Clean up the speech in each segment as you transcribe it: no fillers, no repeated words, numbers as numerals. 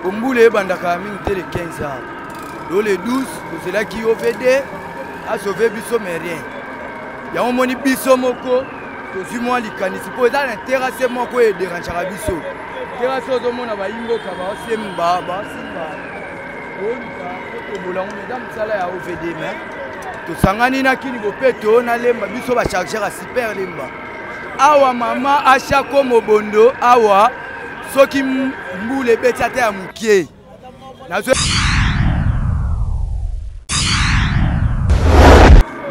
Po mbula ebandaka mingi te le 15 ans. Do le 12 tozelaki OVD a sauver biso mais rien. Yango omoni biso moko tozwi mwa likanisi mpo eza na terrasse moko oyo ederangeaka biso. Terrasse ozomona bayimboka baosemba baosimba oluka totobola yango eza mosala ya OVD mais tosangani na kini bopeto na lemba biso bachargeur ya super lemba awa mama ashako mobondo awa soki mbula ebeti ata ya mokie nazo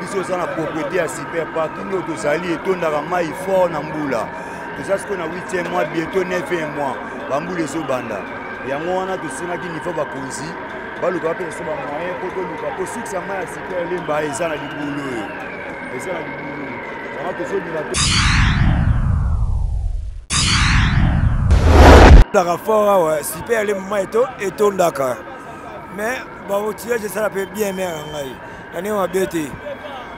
biso oza na propriété ya super parking oyo tozali etondaka mai fort na mbula toza sikoyo na 8e mois bientôt 9e mois bambula ezobanda yango wana tosengaki niveau bakonzi baluka bapesa biso bamoyen mpo toluka mpo suksi ya mai ya super lemba eza na libulu oyo eza na libulu yango tozolinga Etondaka fort awa super lemba mai etondaka mais baoutillage esala mpe bien mare na ngai na ndenge mabe te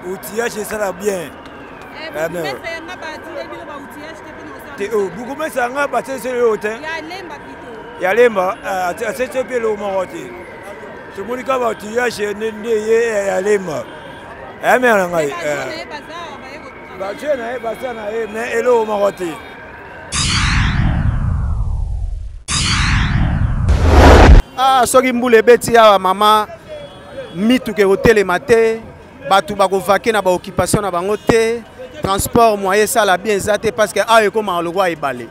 outillage esala bien te bukumesa yanga batieseli oyo te ya lemba atieseli mpe eloko moko te tomoni kaka baoutillage nde ye ya lemba ayamela na ngai baje na ye baza na ye mais eloko moko te. Ah, soki mbula ebeti awa mama mituka ekotelema te bato bakovake na baoccupation na bango te transport moyen esala bien eza te parce que awa ekomaka lokola ebale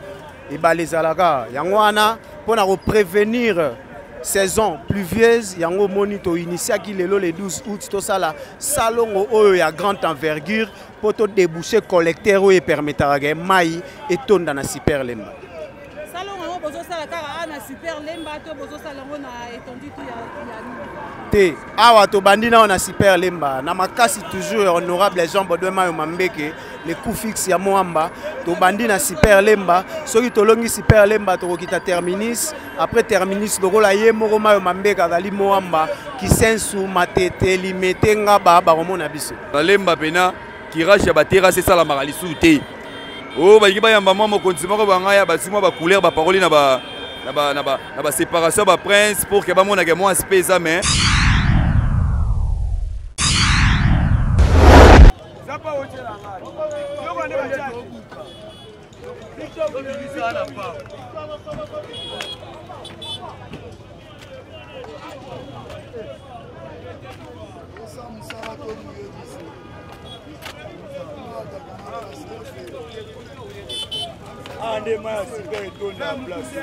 ebale ezalaka yango wana mpo na koprevenir saison pluvieuse yango omoni toinitiaki lelo le 12 août tosala salongo oyo ya grande envergure mpo todebouche collecteur oyo epermetaka ke mai etonda na super lemba. Salongo yango bozosala kaka awa na super lemba to bozosala yango na étendue tout ya te? Awa tobandi nao na super lemba na makasi toujours ya honorable Jean Baudouin Mayo Mambeke, le coup fixe ya Moamba. Tobandi na super lemba, soki tolongi super lemba tokokita terminus, après terminus lokola ye moko Mayo Mambeke azali Moamba, Kisensu, Matete, Limete, Ngaba bakomona biso. Na lemba pena curage ya baterrasse esalamaka lisusu te. Oyo balingi bayamba mwa mokonzi moko bangaya bazwi mwa bacouleur baparoli na ba na ba na ba na ba séparation ba prince pour que bamonaka mwa aspect eza mais Ah, nde mai ya sika etonda place.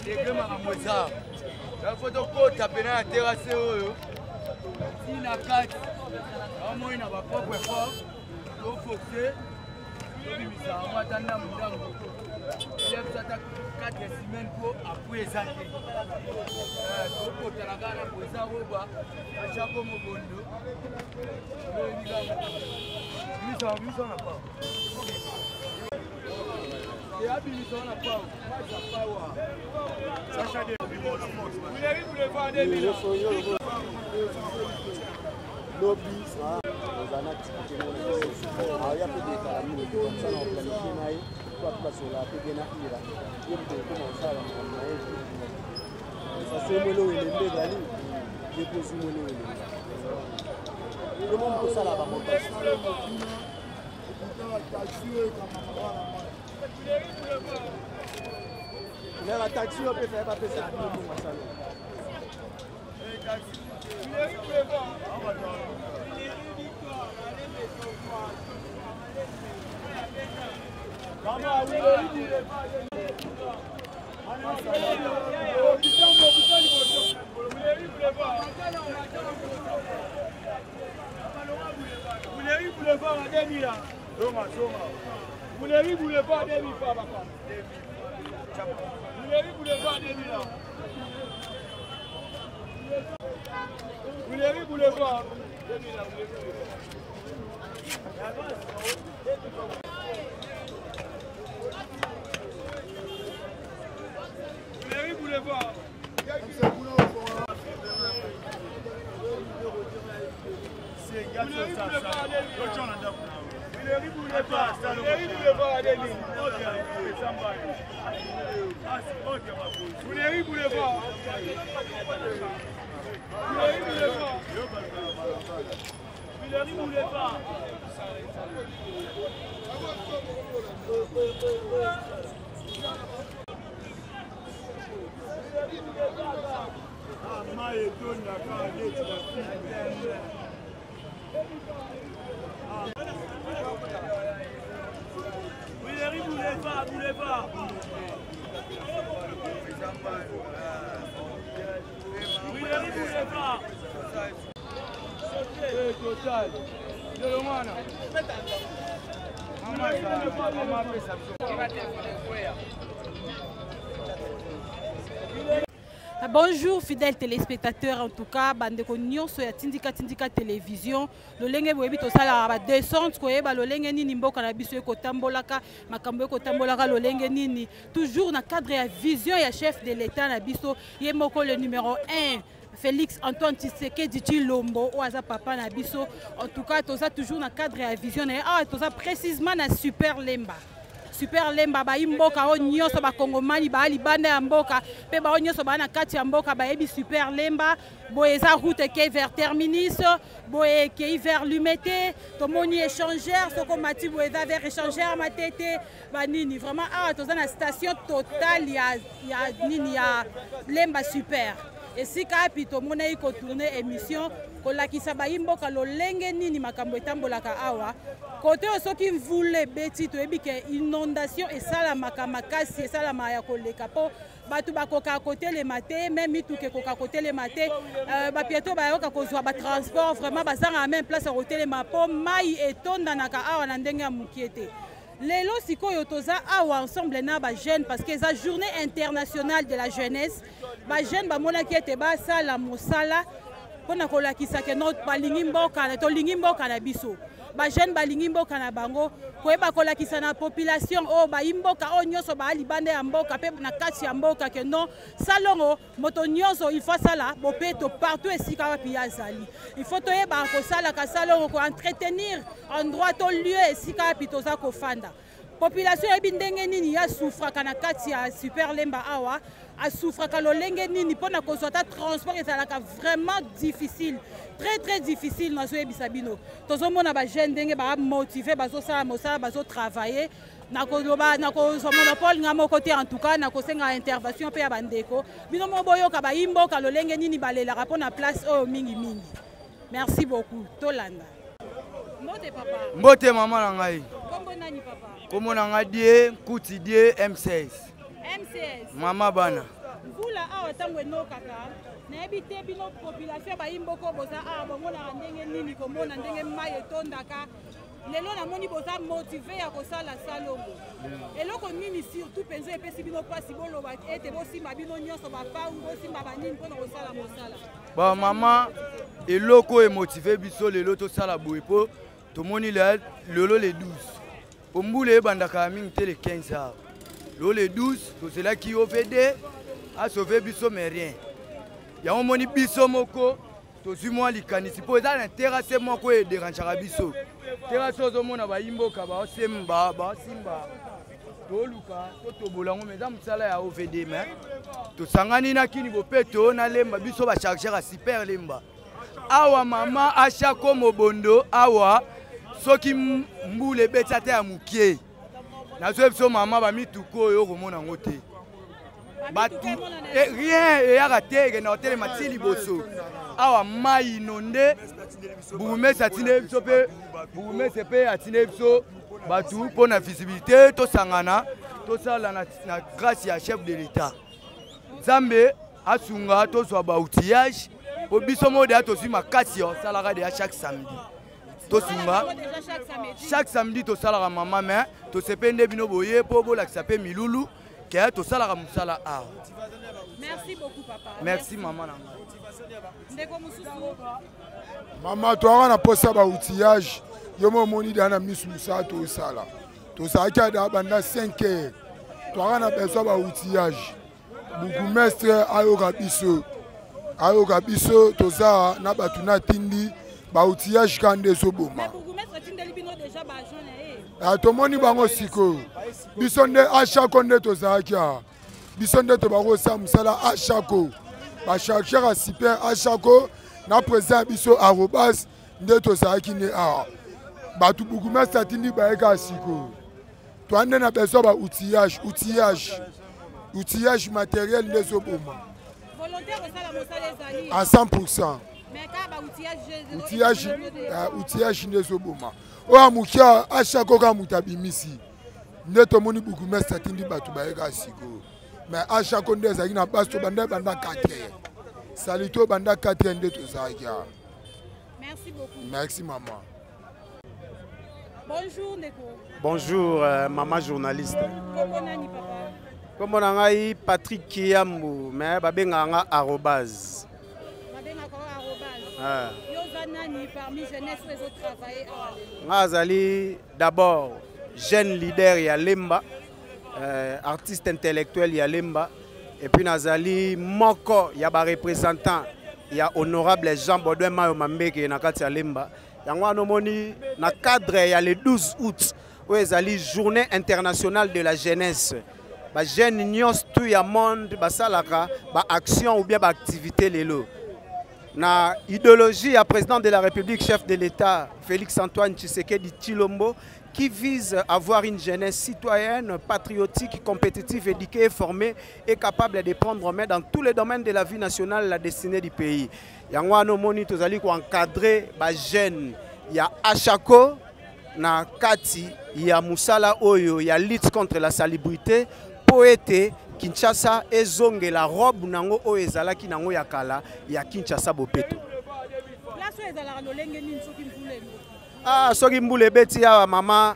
Degre makambo eza fo tokota pena na terrasse oyo ntina kati amoi na bapropre fort toforce tobimisa yango ata ndambo ndambo elebisa ata 4 semaine mpo apui eza te tokotana kaka na poeza roba achako mobondo bimisa na pao Lobi ozala na activité moko na biso aya mpe dekala mingi te comme ça na oplanifie na ye po ape basola mpe bien na ira ye moto ekoma kosala makambo na ye sase mwele oyo elembe ezali ye mpe ozwi mwele oyo elembe yo mo moto osala bamontage. Mais bataxi oyo mpe faye bapesa bino mbongo ya salon. Bonjour fidèles téléspectateurs, en tout cas bandeko nyonso ya Tindika Tindika télévision, lolenge boyebi tosalaka ba descente koyeba lolenge nini mboka na biso ekotambolaka, makambo ekotambolaka lolenge nini, toujours na cadre ya vision ya chef de l'État na biso ye moko le numéro 1 Félix Antoine Tshisekedi Tshilombo oyo aza papa na biso. En tout cas toza toujours na cadre ya vision na ye. Ah, toza précisément na Super Lemba. Super Lemba bayi mboka oyo nyonso bakongomani baa libanda ya mboka mpe baoyo nyonso baa na kati ya mboka bayebi Super Lemba. Boye eza route ekei vers Terminus, boye ekei vers Limete, tomoni échangeur soko mati boye eza vers échangeur Matete banini. Vraiment awa toza na station totale ya nini ya Lemba Super. Esika api tomonaki kotourne émission kolakisa bayi mboka lolenge nini makambo etambolaka awa. Kote oyo soki mvula ebeti toyebi ke inondation esalamaka makasi, esalamaka ya koleka mpo bato bakokaka kotelema te, meme mituka ekoka kotelema te. Bapieto bayoka kozwa batransport vraiment bazangaka meme place ya kotelema mpo mai etondanaka awa na ndenge ya mokie te. Lelo sikoyo toza awa ensemble na ba jeunes parce que eza journée internationale de la jeunesse. Ba jeunes bamonaki ete basala mosala mpona kolakisa ke no balingi mboka, tolingi mboka na biso. Ba jeunes balingi mboka na bango, koyeba kolakisa na population oyo bayi mboka oyo nyonso baa libanda ya mboka mpe na kati ya mboka ke non salongo moto nyonso il faut asala bopeto partout esika wapi ye azali. Il faut toyeba kosalaka salongo ko entretenir endroit to lieu esika wapi toza kofanda. Population yebi ndenge nini ya souffraka na kati ya Super Lemba awa, asouffraka lolenge nini mpona kozwa ata transport ezalaka vraiment difficile, très très difficile. Nazoyebisa bino tozomona ba jeune ndenge ba motiver, bazosala mosala, bazotravailler. Nakoloba nakozwa monopole nga moko te, en tout cas nakosenga intervention mpe ya bandeko bino moko boyoka bayi mboka lolenge nini balelaka mpona place oyo mingi mingi. Merci beaucoup, tolanda. Mbote papa. Mbote mama na ngai. Kombo nani papa? Kombo na ngai Die Nkuti Die M16. M16. Mama bana. Mvula awa tango enokaka, nayebi te bino population bayi mboka boza awa bomonaka ndenge nini komona ndenge mai etondaka. Lelo namoni boza motivé ya kosala salongo. Eloko nini surtout mpenza epesi bino mpasi boloba ete bosimba bino nyonso bapau, bosimba banini mpona kosala mosala? Ba mama, eloko oyo emotive biso lelo tosala boye mpo tomoni lelo le 12 po mbula ebandaka mingi te le 15 awa. Lelo le 12 tozelaki OVD asauve biso mais rien. Yango omoni biso moko tozwi mwa likanisi mpo eza na terrasse moko oyo ederangeaka biso. Terrasse ozomona bayimboka baosemba, baosimba, toluka totobola yango, mais eza mosala ya OVD. Mais tosangani na Kini Bopeto na Lemba, biso ba chargeur ya Super Lemba. Awa mama Ashako Mobondo awa soki mbula ebeti ata ya mokie, nazoyebi biso mama ba mituka oyo okomona yango te. Batu, rien eyaka te, ekenda kotelema ti liboso. Awa mai inonde, bourgmestre atindeli biso mpe, bourgmestre mpe atindeli biso bato mpo na visibilité, tosangana tosala na grâce ya chef de l'État. Nzambe asunga tozwa ba outillage mpo biso moko deya tozwi makasi ya kosalaka deya chaque samedi tosunga chaque samedi tosalaka mama mais tosepe nde bino boye mpo bolakisa mpe milulu ke tosalaka mosala awa. Merci beaucoup papa. Merci mama na ngai. Ndeko mosusu. Mama, toyaka na posa ba outillage. Yo mo omoni deya na misu mosala tosala, tozalaki ada banda 5 heures, toyaka na besoin ba outillage. Bourgmestre ayoka biso, ayoka biso, toza na bato na tindi ba outillage kaka nde ezoboma. Tomoni bango sikoyo, biso nde ashako nde tozalaki awa, biso nde tobakosala mosala ashako, bachargeur ya super ashako na président ya biso arobas nde tozalaki nde awa. Bato bourgmestre atindi bayeka sikoyo, toa nde na besoin ba outillage, outillage, outillage matériel nde ezoboma à 100%. Outillage, outillage nde ezoboma. Oyo ya moke ashako kaka moto abimisi nde tomoni bourgmestre atindi bato bayeka sikoyo, mais ashako nde ezalaki na base, tobanda banda 4 heures, salite banda 4 heures nde tozalaki awa. Merci beaucoup. Merci maman. Bonjour ndeko. Bonjour maman journaliste. Kombo nani papa? Kombo na ngai Patrick Kiyambu, mais babengaka nga arobase. Babengaka yo arobase. Ah. Yo oza nani parmi jeunesse oyo ezotravailler awa lelo? Nga azali d'abord jeune leader ya Lemba, artiste intellectuel ya Lemba, et puis nazali moko ya ba représentant ya honorable Jean Baudouin Mayo Mambeke na kati ya Lemba. Yango wana omoni na cadre ya le 12 août oyo ezali journée internationale de la jeunesse, ba jeune nyonso tout ya monde basalaka ba action ou bien ba activité lelo na idéologie ya président de la République, chef de l'État Félix Antoine Tshisekedi Tshilombo, qui vise à avoir une jeunesse citoyenne, patriotique, compétitive, éduquée et formée et capable de prendre en main dans tous les domaines de la vie nationale la destinée du pays. Yango wana omoni tozali koencadre bajeune ya Achako na kati ya mosala oyo ya lutte contre la salubrité, mpo ete Kinshasa ezongela robe nango oyo ezalaki nango ya kala ya Kinshasa bopeto. Place oyo ezalaka lolenge nini soki mbula enoki? Ah, soki mbula ebeti awa mama,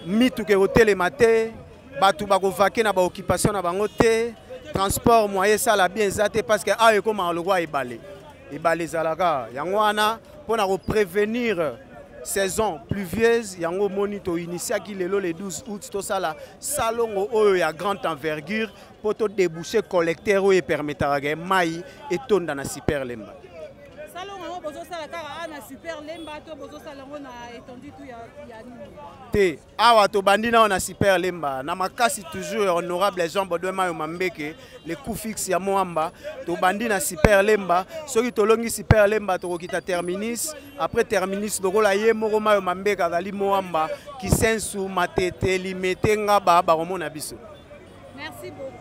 mituka ekotelema te, bato bakovake na baoccupation na bango te, transport moyen esala bien eza te, parce que awa ekomaka lokwa ebale, ebale ezalaka. Yango wana mpona koprévenir saison pluvieuse, yango omoni toinitiaki lelo le 12 août tosala salongo oyo ya grande envergure mpo todébouche collecteur oyo epermetaka mai etonda na Super Lemba. Salongo yango bozosala kaka awa na Super Lemba to bozosala yango na étendue tout ya nini? Te, awa tobandi nao na Super Lemba na makasi toujours ya honorable Jean Baudouin Mayo Mambeke, le coup fixe ya Moamba. Tobandi na Super Lemba, soki tolongi Super Lemba tokokita terminus, après terminus lokola ye moko Mayo Mambeke azali Moamba, Kisensu, Matete, Limete, Ngaba bakomona biso. Merci beaucoup.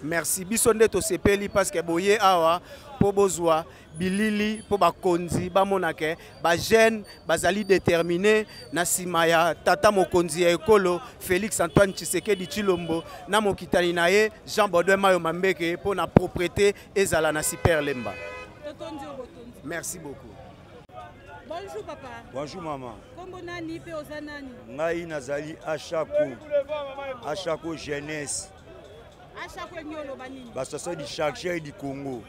Merci, biso nde tosepeli parce que boye awa mpo bozwa bilili mpo bakonzi bamonake bajeune bazali déterminé na nsima ya tata mokonzi ya ekolo Félix Antoine Tshisekedi Tshilombo na mokitani na ye Jean Baudouin Mayo Mambeke mpo na propreté ezala na Super Lemba. Merci beaucoup. Bonjour papa. Bonjour maman. Kombo nani pe oza nani? Ngai nazali Achako. Achako jeunesse. Achako elingi oloba nini? Bassociation du chargeur du Congo.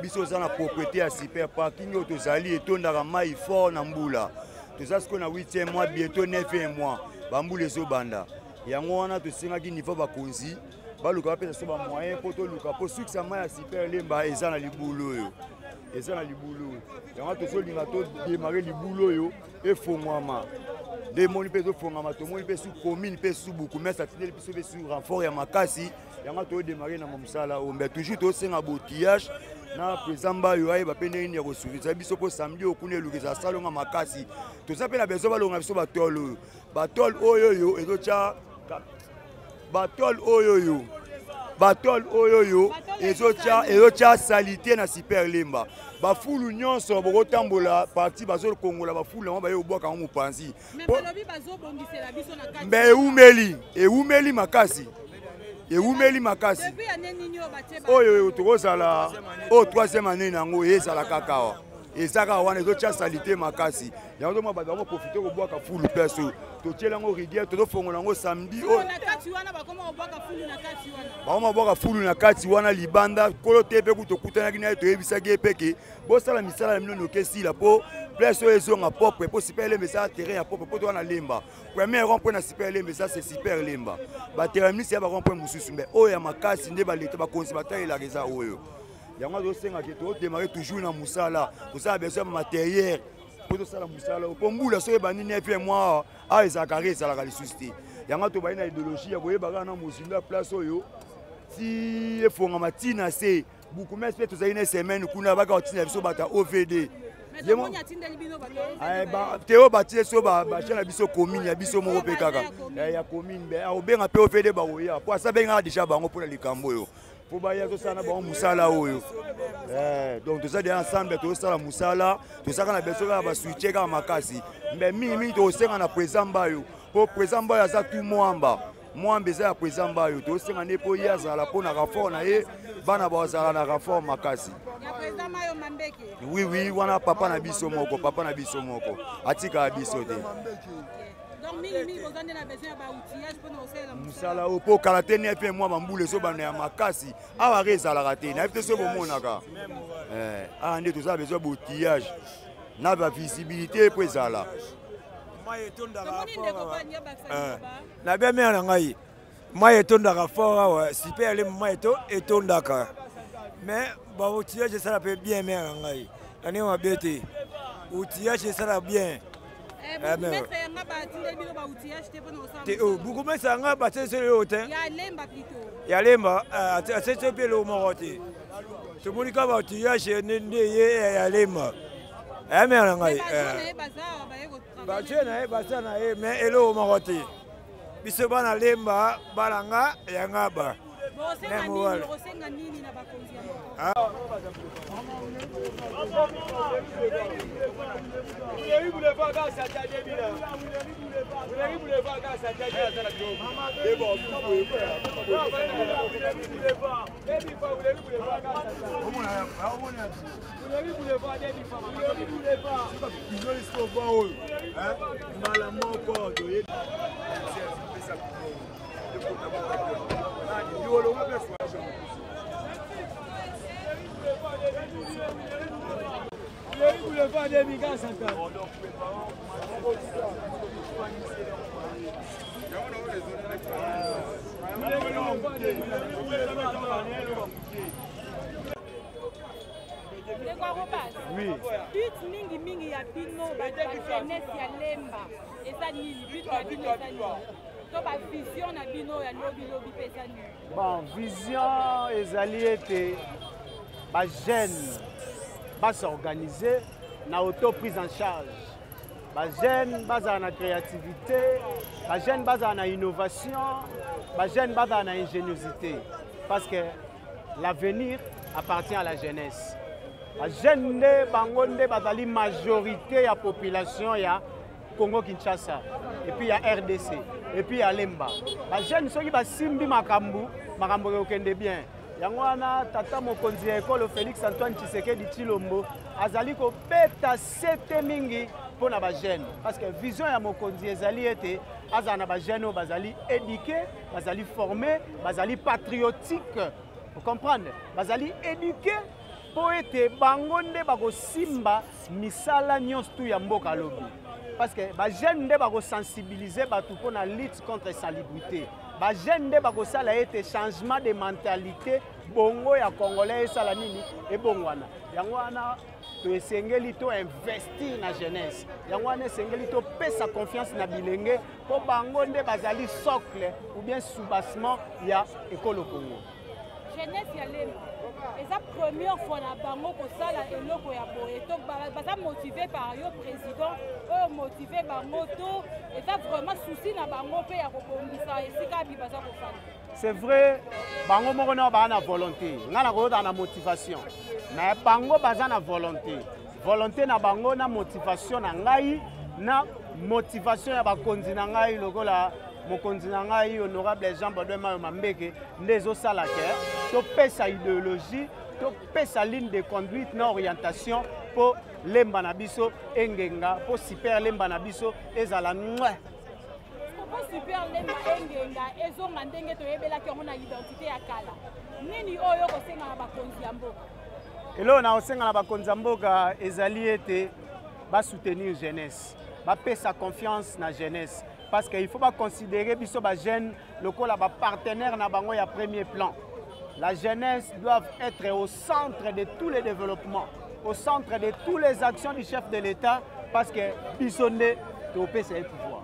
Biso oza na propriété ya super parking oyo tozali etondaka mai fort na mbula. Toza sikoyo na 8e mois, bientôt 9e mois. Bambula ezobanda. Yango wana tosengaki niveau bakonzi baluka bapesa biso ba moyen mpo toluka mpo sukisa mai ya Super Lemba eza na libulu oyo. Eza na libulu oyo. Yango tozolinga todemare libulu oyo efongwama. Nde emoni mpe ezofongama, tomoni mpe su commune mpe su bourgmestre atindeli biso mpe su renfort ya makasi. Yango todemare na mosala oyo, mais toujours tosenga botillage na président Mbayo ayeba mpe ndenge nini ya kosukiza biso mpo samedi oyo kuna eluka ezala salonga makasi. Toza mpe na besoin balonga biso batole oyo, batole oyo oyo ezotya batole oyo oyo, batole oyo oyo ezotya salite na Super Lemba. Bafulu nyonso bokotambola parti bazokongola bafulu yango baye kobwaka yango mopanzi. Mais balobi bazobongisela biso na kati. Mais ewumeli, ewumeli makasi. Ewumeli makasi. Oyo tokozala oyo troisième année na yango ezala kaka awa. Eza kaka wana ezotya salite makasi. Yango tozomona bato bakoprofite kobwaka fulu place oyo. Totyela yango ridière, tozofongola yango samedi oyo. Bakoma kobwaka fulu na kati wana libanda. Kolo te mpe kutu tokutanaki na ye, toyebisaki ye mpe ke bosala misala na bino noki esila mpo place oyo ezonga propre, mpo Super Lemba eza terrain ya propre, mpo toza na Lemba. Premier rond point na Super Lemba eza c'est Super Lemba. Ba terminus ya ba rond point mosusu, mais oyo ya makasi nde baleta bakonzi batalelaka eza oyo. Yango azosenga ke todémarrer toujours na mosala, tosala besoin ya matériel mpo tosala mosala oyo. Mpo mbula soki ebandi 9e mois awa ezalaka re ezalaka lisusu te. Yango tobandi na idéologie ya koyeba kaka na mozindo ya place oyo ti efongama ti na se. Bourgmestre mpe tozali na semaine kuna baka kotinda biso bato ya OVD. Te oyo batie so bacha na biso commune ya biso moko mpe kaka ya commune obenga mpe OVD bakoya mpo asa bengaka deja bango mpona likambo oyo mpo baya tosala na bango mosala oyo. Donc toza deja ensemble, tozosala mosala, tozalaka na besoin kaka basoutien kaka makasi, mbe mingimingi tokosenga na président Mbayo, mpo président Mbayo aza tout mwamba mwamba eza ya président Mbayo. Tosenga nde mpo ye azala mpo na rapport na ye, bana bazala na rapport makasi. Oui oui, wana papa na biso moko, papa na biso moko atikaka biso te. Mosala oyo mpo kala te ne mpe mwa bambula ezobanda ya makasi awa re ezalaka te, nayebi te soki bomonaka awa nde toza besoin boutillage na bavisibilité mpo ezala. Na bien mère na ngai mai etondaka fort awa, Super Lemba mai etondaka, mais ba outillage esala mpe bien mère na ngai, na ndenge mabe te, outillage esala bien. Te bourgmestre yanga batieli eloko te ya Lemba, asesi mpe eloko moko te. Tomoni kaka baoutillage nde ye ya Lemba ya mère na ngai, baje na ye baza na ye, mais eloko moko te. Biso bana Lemba bana nga yanga ba Mbala moko toyebi. Oui. But mingi mingi ya bino ba jeunesse ya Lemba eza nini? But ya bino eza nini? To ba vision na bino ya lobi lobi pe eza nini? Bon, vision ezali ete ba jeunes ba s'organiser na auto prise en charge. Ba jeunes bazala na créativité, ba jeunes bazala na innovation, ba jeunes bazala na ingéniosité, parce que l'avenir appartient à la jeunesse. Ba jeunes nde bango nde bazali majorité ya population ya Congo Kinshasa et puis ya RDC et puis ya Lemba. Ba jeunes soki basimbi makambo, makambo ekokende bien. Yango wana tata mokonzi ya ekolo Félix Antoine Tshisekedi Tshilombo azali kobeta sete mingi mpo na ba jeunes, parce que vision ya mokonzi ezali ete azala na ba jeunes oyo bazali éduqués, bazali formés, bazali patriotiques, vous comprenez, bazali éduqués mpo ete bango nde bakosimba misala nyonso tu ya mboka lobi, parce que ba jeunes nde bakosensibiliser bato mpo na lutte contre salubrité, ba jeunes nde bakosala ete changement de mentalité bongo ya congolais esala nini ebongwana. Yango wana toesengeli to investir na jeunesse, yango wana esengeli topesa confiance na bilenge mpo bango nde bazali socle ou bien soubassement ya ekolo Congo. Jeunesse ya Lemba eza première fois na bango kosala eloko ya boye, to baza motivé par yo président oyo motivé bango, to eza vraiment souci na bango mpe ya kobongisa esika bi baza kofanda? C'est vrai, bango moko na baza na volonté, ngai nakozala na motivation, mais bango baza na volonté, volonté na bango na motivation na ngai na motivation ya bakonzi na ngai lokola Mokonzi na ngai honorable Jean Baudouin Mayo Mambeke nde ezosala ke topesa idéologie, topesa ligne de conduite na orientation mpo Lemba na biso engenga, mpo super Lemba na biso ezala nweh. Mpo super Lemba engenga ezonga ndenge toyebelaki yango na identité ya kala. Nini oyo okosenga na bakonzi ya mboka? Eloko na kosenga na bakonzi ya mboka ezali ete basoutenir jeunesse, bapesa confiance na jeunesse, parce que il faut baconsidérer biso ba jeune lokola ba partenaire na bango ya premier plan. La jeunesse doit être au centre de tous les développements, au centre de toutes les actions du chef de l'État, parce que biso nde topesa ye pouvoir.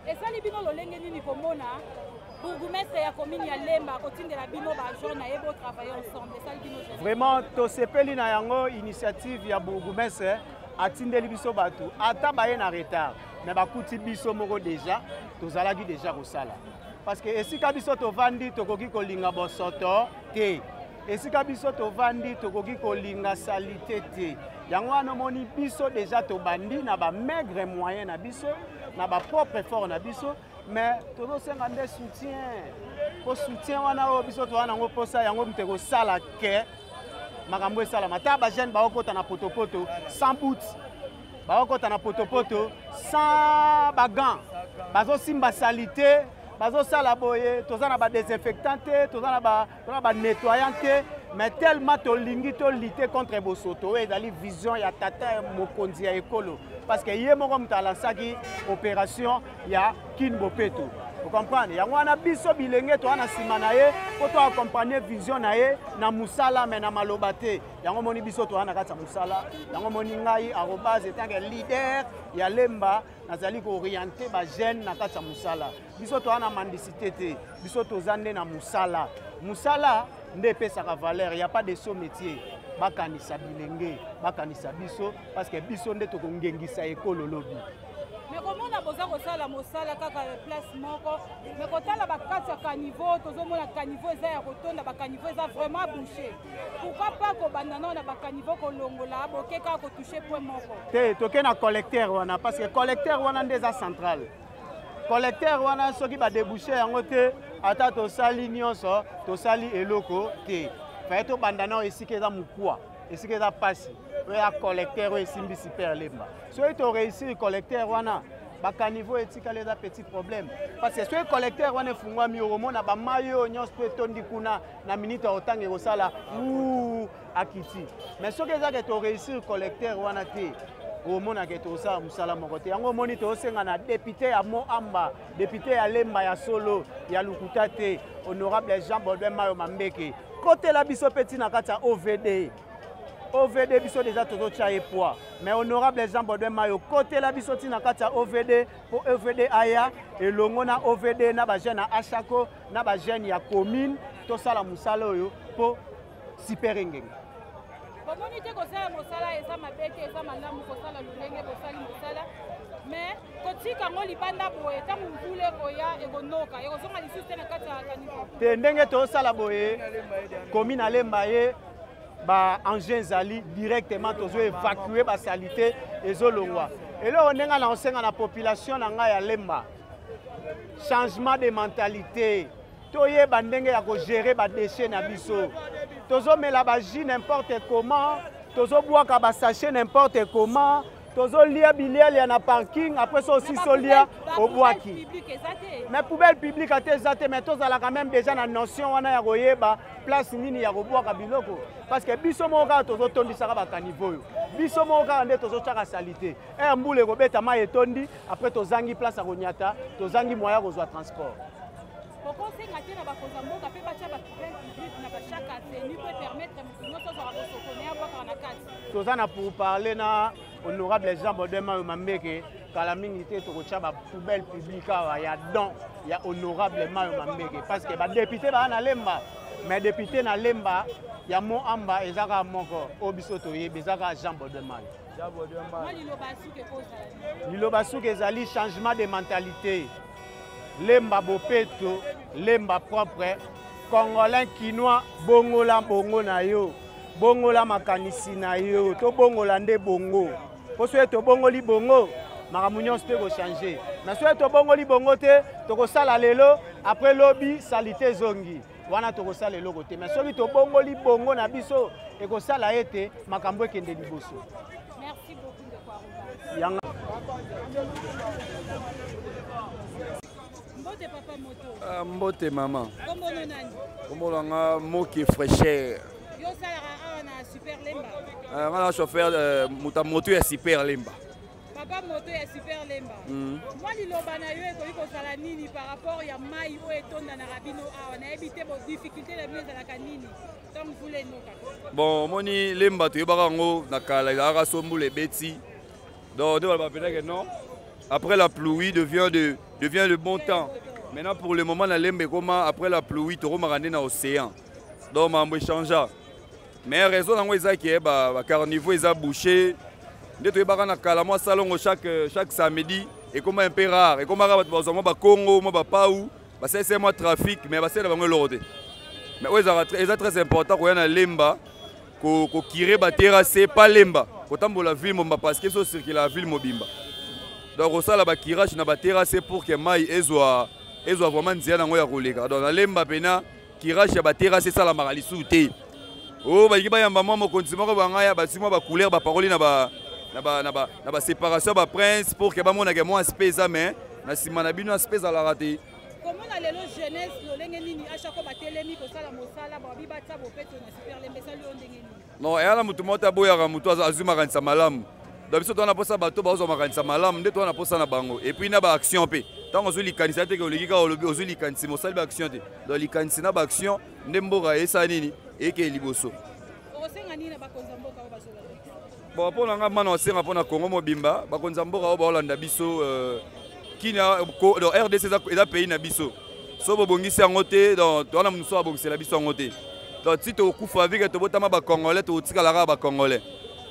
Esali bino lolenge nini komona bourgmestre ya commune ya Lemba akotindela bino ba agent na ye bo travailler ensemble? Esali bino geste? Vraiment tosepeli na yango, initiative ya bourgmestre atindeli biso bato, ata baye na retard, mais bakuti biso moko déjà tozalaki déjà kosala, parce que esika biso tovandi tokoki kolinga bosoto te, esika biso tovandi tokoki kolinga salite te. Yango wana omoni biso déjà tobandi na ba maigre moyen na biso, na ba propre effort na biso, mais tozosenga nde soutien, po soutien wana oyo biso toza nango mposa yango moto ekosala ke makambo esalama. Ata ba jeune baokota na potopoto sans boot, baokota na potopoto sans bagan, bazosimba salite, bazosala boye, toza na ba désinfectant te, toza na ba, toza na ba nettoyant te, mais tellement tolingi tolite contre bosoto oyo ezali vision ya tata mokonzi ya ekolo, parce que ye moko moto alansaki opération ya Kin Bopeto. Vous comprenez? Yango wana biso bilenge toza na nsima na ye mpo to accompagner vision na ye na mosala, mais na maloba te. Yango moni biso toza na kati ya mosala. Yango moni ngai arobase en tant que leader ya Lemba nazali kooriente ba jeune na kati ya mosala. Biso toza na mendicité te, biso toza nde na mosala. Mosala nde epesaka valeur, ya pas de sot métier. Bakanisa bilenge, bakanisa biso, parce que biso nde tokongengisa ekolo lobi. Mais komona boza kosala mosala kaka place moko, mais kotala bakati ya caniveau, tozomona caniveau eza ya kotonda, bacaniveau eza vraiment bouché. Pourquoi pas kobanda nao na bacaniveau kolongola, boke kaka kotouche point moko? Te, toke na collecteur wana, parce que collecteur wana nde eza central. Collecteur wana soki badébouche yango te, ata tosali nyonso, tosali eloko te. Faye tobanda nao esika eza mokwa, esika eza pasi, oyo ya collecteur oyo esimbi super Lemba. Soki toréussir collecteur wana, bakaniveau etikali eza petit problème, parce que soki collecteur wana efungwami, okomona bamai oyo nyonso mpe etondi kuna na minute ya kotanga ekosala uu akiti. Mais soki eza ke toréussir collecteur wana te, omona ke tosala mosala moko te. Yango omoni tosenga na député ya Moamba, député ya Lemba ya solo, ya lokuta te, honorable Jean Baudouin Mayo Mambeke, kotela biso mpe ntina kati ya OVD. OVD biso déjà tozotya ye poids, mais honorable Jean Baudouin Mayo kotela biso ntina kati ya OVD, mpo OVD aya elongo na OVD na bajeune ya Ashako na bajeune ya commune, tosala mosala oyo mpo super engenga. Bomoni te kosala mosala eza mabe te, eza malamu kosala lolenge bosali mosala, mais kotika yango libanda boye, ntango mvula ekoya ekonoka, ekozonga lisusu te na kati ya caniveau. Te, ndenge tozosala boye, commune alemba ye ba engin ezali directement tozo évacuer ba salité ezolongwa. Eloko ndenge na osenga na population na ngai ya Lemba, changement de mentalité, toyeba ndenge ya kogérer ba déchets na biso. Tozomela ba jus n'importe comment, tozobwaka ba sachet n'importe comment, tozolia bilialia na parking, après ça aussi solia obwaki. Mais poubelle publique ate eza te, mais tozalaka même déjà na notion wana ya koyeba place nini ya kobwaka biloko, parce que biso moko kaka tozotondisaka bakaniveau oyo, biso moko kaka nde tozotiaka salite. Ere mbula ekobeta mai etondi, après tozangi place ya konyata, tozangi moyen ya kozwa transport. Bokosenga te na bakonzi ya mboka mpe batya bapoubelle publique na bachaque avenue mpo epermettre moto nyonso azwaka bosoko na ye abwakaka na kati? Toza na pourparler na honorable Jean Baudouin Mayo Mambeke, kala mingi te tokotya bapoubelle publique awa ya don ya honorable Mayo Mambeke, parce que badepute baa na Lemba, mais député na Lemba ya Moamba eza kaka moko oyo biso toyebi, eza kaka Jean Baudouin Mayo. Mwa liloba ya suka ekozala? Liloba suka ezali changement de mentalité. Lemba bopeto, Lemba propre, congolais kinois, bongola bongo na yo, bongola makanisi na yo, tobongola nde bongo. Mpo soki tobongoli bongo, Makambo nyonso te kochange. Mais soki tobongoli bongo te, tokosala lelo, après lobi salite ezongi. Wana tokosala eloko te. Mais soki tobongoli bongo na biso, ekosala ete makambo ekende liboso. Merci beaucoup ndeko Aruba. Yanga. Mbote papa moto. Ah, mbote mama. Kombo no nani? Kombo na nga Moki Fraîcheur. Yo osalaka awa na Super Lemba? Ah, nga na chauffeur euh, moto moto ya Super Lemba. Papa moto ya Super Lemba. Mwa liloba na yo ekoki kozala nini par rapport ya mai oyo etondanaka bino awa? Nayebi te bo difficulté na bino ezalaka nini ntango mvula enokaka? Bon, omoni Lemba toyebaka yango na kala ezalaka so mbula ebeti. Donc, nde balobaka mpenza ke non, après la pluie devient de, devient le bon temps. Maintenant, pour le moment, na Lemba ekoma après la pluie tokomaka nde na océan. Donc, makambo echangea. Mais raison nango eza ke ba, ba carnivaux eza bouché. Nde toyebaka na kala mwa salongo chaque, chaque samedi ekoma un peu rare. Ekomaka bato bazwa mwa bakongo, mwa bapau, basalisa mwa trafic, mais basalela bango eloko te. Mais oyo ezalaka eza très important koya na Lemba kokire ba terrasse pa Lemba, kotambola ville mobimba parce que so circule la ville mobimba. Donc kosala ba curage na ba terrasse pour que mai ezwa ezwa vraiment nzela nango ya koleka. Donc na Lemba pena curage ya ba terrasse esalamaka lisusu te. Oh, balingi bayamba mwa mokonzi moko bangaya bazwi mwa ba couleur ba paroli na ba na ba na ba na ba séparation ba prince pour que bamonake mwa aspect eza, mais na nsima na bino aspect ezalaka te. Komona lelo jeunesse lolenge nini achako batelemi kosala mosala babi batia bopeto na Super Lemba, esali yo ndenge nini? Non, eya na motu moko te aboyaka motu azwi makanisa malamu. Donc biso toza na mposa bato bazwa makanisa malamu, nde toza na mposa na bango. Et puis na ba action mpe, ntango ozwi likanisi ya te ke oleki kaka olobi ozwi likanisi, mosali ba action te. Donc likanisi na ba action nde mboka esala nini ekee liboso. Okosenga nini na bakonzi ya mboka oyo bazolanda biso? Bon, mpo na nga mana osenga mpo na Congo mobimba, bakonzi ya mboka oyo baolanda biso, kina ko, donc RDC eza pays na biso. So bobongisi yango te, donc toza na mosusu abongisela biso yango te. Donc ti tokokufa vike tobotama ba Congolais, tokotikala kaka ba Congolais.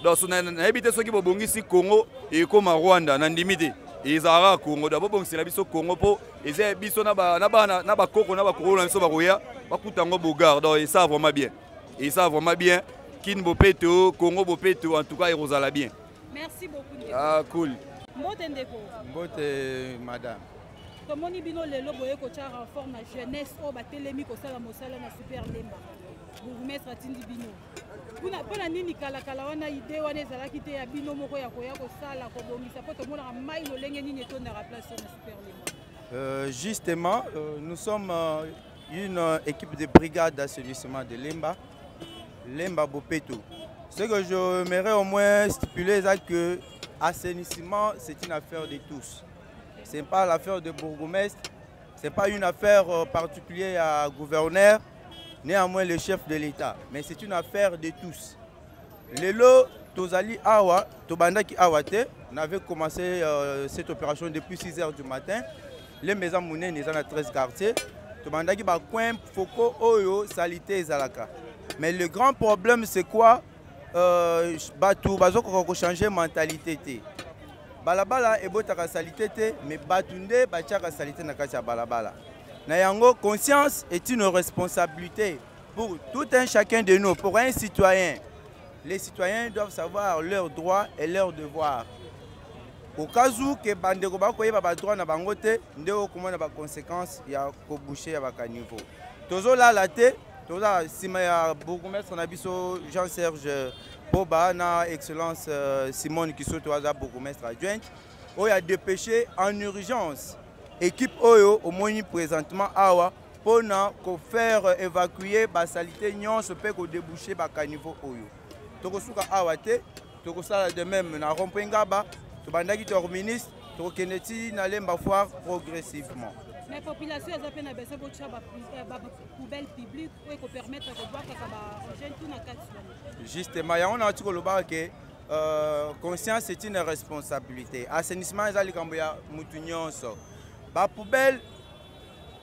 Donc so nayebi te soki bobongisi Congo ekoma Rwanda, nandimi te. Ezalaka kaka Congo. Donc bobongisela biso Congo mpo eza biso na ba, na bana, na bakoko, na bakoko na biso bakoya bakuta yango bogar. Donc eza vraiment bien. Eza vraiment bien. Kin bopeto, Congo bopeto, en tout cas ekozala bien. Merci beaucoup ndeko. Ah cool. Mbote ndeko. Mbote madame. Tomoni bino lelo boye kotia renfort na jeunesse oyo batelemi kosala mosala na Super Lemba. Bourgmestre atindi bino. Mpona nini kalakala wana idée wana ezalaki te ya bino moko ya koya kosala kobongisa mpo tomonaka mai lolenge nini etondaka place na Super Lemba? Justement, nous sommes une équipe de brigade d'assainissement de Lemba, Lemba Bopeto. Ce que j'aimerais au moins stipuler, c'est que assainissement, c'est une affaire de tous. Ce n'est pas l'affaire de bourgmestre, ce n'est pas une affaire particulière à gouverneur, néanmoins le chef de l'État. Mais c'est une affaire de tous. Lelo, tozali awa, tobandaki awa te, on avait commencé cette opération depuis 6 heures du matin. Les maisons monene, ils ont 13 quartiers. Tobandaki ba coin foko oyo salité ezalaka. Mais le grand problème c'est quoi? Batu bazokoka ko changer mentalité te. Balabala ebotaka salité te, mais batu nde batiaka salité na kati ya balabala. Na yango conscience est une responsabilité pour tout un chacun de nous, pour un citoyen. Les citoyens doivent savoir leurs droits et leurs devoirs. Au cas où que bandeko bakoyeba ba droit na bango te, nde okomona ba conséquences ya ko boucher ya ba caniveau. Tozolala te, toza sima ya bourgmestre na biso Jean-Serge Boba na excellence Simone Kisoto aza bourgmestre adjointe oyo a dépêché en urgence équipe oyo omoni présentement awa pona ko faire évacuer ba salité nyonso pe ko déboucher ba caniveau oyo. Tokosuka awa te, tokosala de même na rond-point Ngaba, tobandaki terminus, tokokende ti na Lemba foire progressivement. Mais population eza pe na besoin botia ba poubelle publique oyo ekopermettre kobwakaka ba engin tout na kati wana. Justement, yango na koloba ke conscience c'est une responsabilité. Assainissement eza likambo ya mutu nyonso. Ba poubelle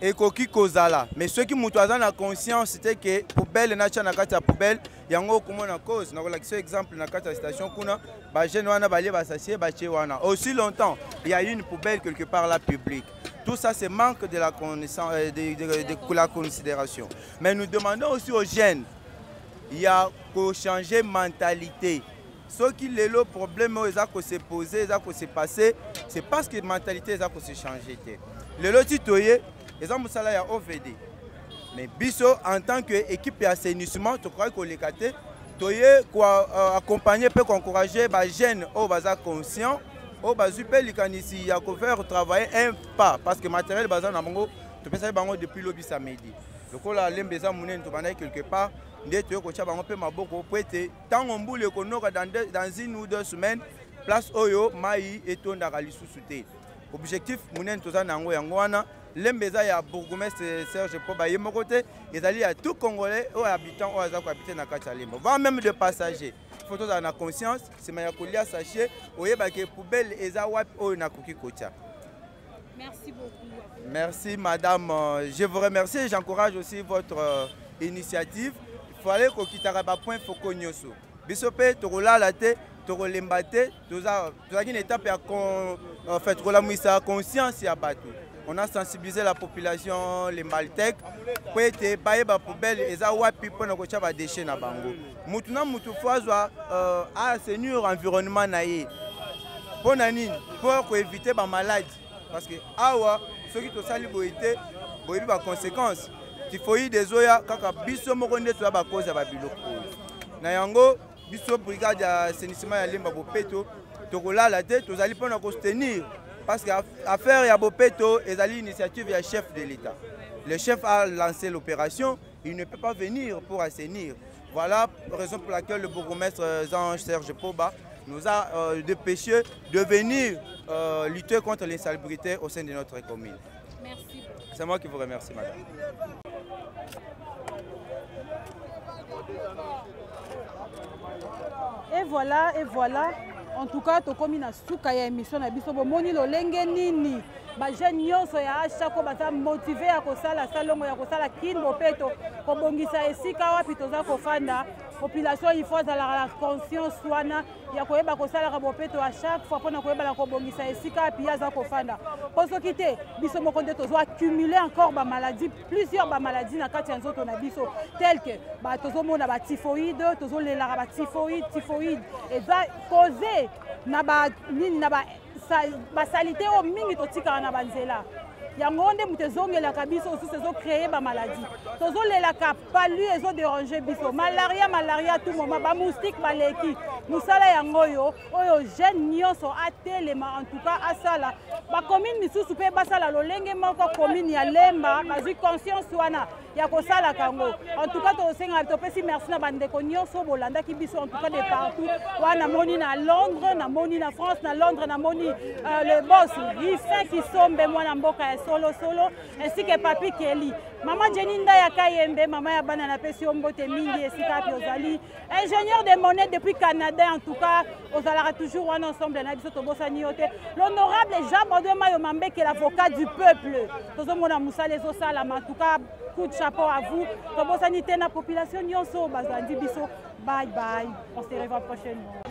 ekoki kozala, mais soki mutu aza na conscience te ke poubelle na tia na kati ya poubelle, yango okomona cause. Nakolakisa exemple na kati ya station kuna, ba jeune wana balie ba sachet ba tie wana. Aussi longtemps, il y a une poubelle quelque part là publique. Tout ça c'est manque de la connaissance, de la considération. Mais nous demandons aussi aux jeunes, il y a qu'au changer mentalité. Soki lelo problème oyo eza ko se poser, eza ko se passer, C'est parce que mentalité eza ko se changer te. Lelo ti toye eza mosala ya OVD. Mais biso en tant que équipe ya assainissement tokokaki koleka te toye ko euh, accompagner mpe koencourager ba jeunes oyo baza conscient oyo bazwi mpe likanisi ya kofaire travailler un pas parce que matériel baza na bango topesaki bango depuis lobi samedi lokola lembe eza monene tobandaki quelque part nde toye kotya bango mpe maboko mpo ete ntango mbula ekonoka dans, dans une ou deux semaines place oyo mai etondaka lisusu te objectif monene toza na yango yango wana lembe eza ya bourgmestre serge mpo baye moko te ezali ya tout congolais oyo habitant oyo aza kohabite na kati ya lemba va même de passager faut tozala na conscience nsima ya kolia sachet oyebake poubelle eza wapi oyo nakoki kotya Merci beaucoup. Merci madame. Je vous remercie et j'encourage aussi votre euh, initiative. Il fallait kokitaka ba point focaux nyonso. Biso pe tokolala te, tokolemba te, tozalaki na étape ya en fait kolamwisa conscience ya bato. On a sensibilisé la population, les Maltèques, po ete bayeba poubelle eza wapi mpona kotya ba déchets na bango. Mutu na mutu fo azwa euh, assainir environnement na ye. Mpo na nini? Mpo koevite ba maladi parce que awa soki tosali boye te boyebi ba conséquences typhoïde ezoya kaka biso moko nde toya ba cause ya babiloko oyo na yango biso brigade ya assainissement ya lemba bopeto tokolala te tozali mpona kosoutenir parce que affaire ya bopeto ezali initiative ya chef de l'état le chef a lancé l'opération il ne peut pas venir pour assainir voilà raison pour laquelle le bourgmestre Jean Serge Poba nous a euh, dépêché de venir euh, lutter contre l'insalubrité au sein de notre commune. Merci. C'est moi qui vous remercie, madame. Et voilà, et voilà. En tout cas, tokomi na suka ya émission na biso bomoni lolenge nini bajeune nyonso ya ashako baza motive ya kosala salongo ya kosala kin bopeto kobongisa esika wapi toza kofanda population il faut azalaka na conscience wana ya koyeba kosalaka bopeto à chaque fois mpona koyebana kobongisa esika wapi ye aza kofanda mpo soki te biso moko nde tozo accumule encore bamaladie plusieurs bamaladie na kati ya nzoto na biso tel que tozomona batyphoïde tozolelaka batyphoïde typhoïde eza cause na ba nini na ba basalite oyo mingi totikaka na banzela yango nde moto ezongelaka biso osusu ezocreye bamaladi tozolelaka palu ezoderange biso malaria malaria tout moment bamoustique baleki mosala yango oyo oyo jeune nyonso atelema en tout cas asala bacommune misusu mpe basala lolenge moko commune ya lemba bazwi conscience wana ya kosalaka yango en tout cas tosenga topesi merci na bandeko nyonso bolandaki biso en tout cas de partout wana namoni na londres namoni na france na londres namoni euh, le boss rifin kisombe mwana mboka ya solo solo ainsi que papi keli mama jenny ndaya kayembe mama ya bana napesi yo mbote mingi esika wapi ozali ingénieur de monnaie depuis canada en tout cas ozalaka toujours wana ensemble na biso tobosani yo te l'honorable jean baudouin mayo mambeke l'avocat du peuple tozomona mosala ezosalama en tout cas coup de chapeau à vous tobosani te na population nyonso bazandi biso bye bye on se revoit prochainement.